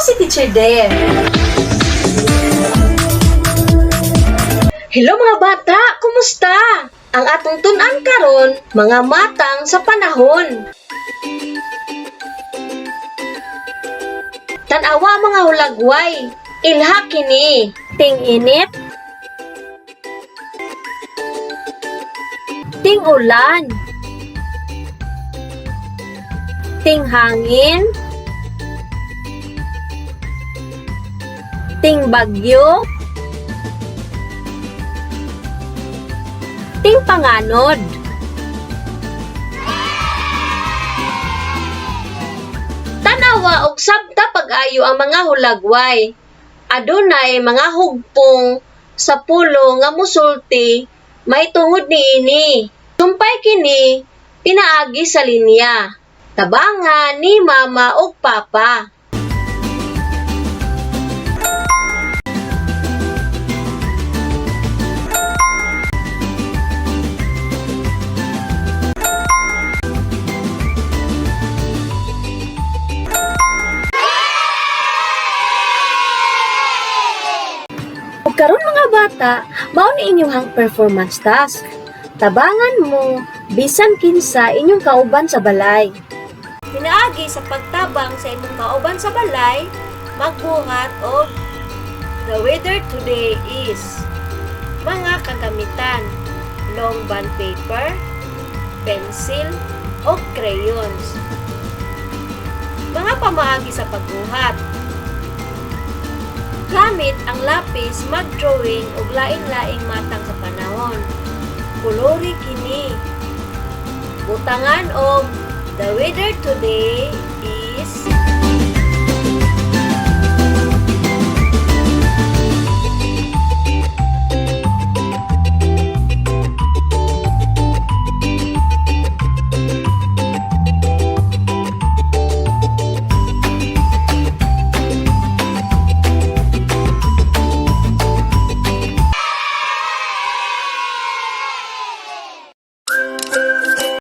Si Teacher Dare. Hello, mga bata, kumusta? Ang atong tun-an karon, mga matang sa panahon. Tan-awa, mga hulagway, ilha kini. Ting-init, ting-ulan, ting-hangin, ting-bagyo, ting-panganod. Tanawa og sabta pag-ayo ang mga hulagway. Adunay mga hugpong sa pulo nga musulti mahitungod niini. Sumpay kini pinaagi sa linya. Tabanga ni mama ug papa. Ug karon, mga bata, mao ni inyong performance task. Tabangan mo bisan kinsa inyong kauban sa balay. Pinaagi sa pagtabang sa imong kauban sa balay, magbuhat og "The weather today is". Mga kagamitan: long bond paper, pencil, o crayons. Mga pamaagi sa pagbuhat: Gamit ang lapis, mag-drawing og lain-laing matang sa panahon. Kulori kini. Butangan og "The weather today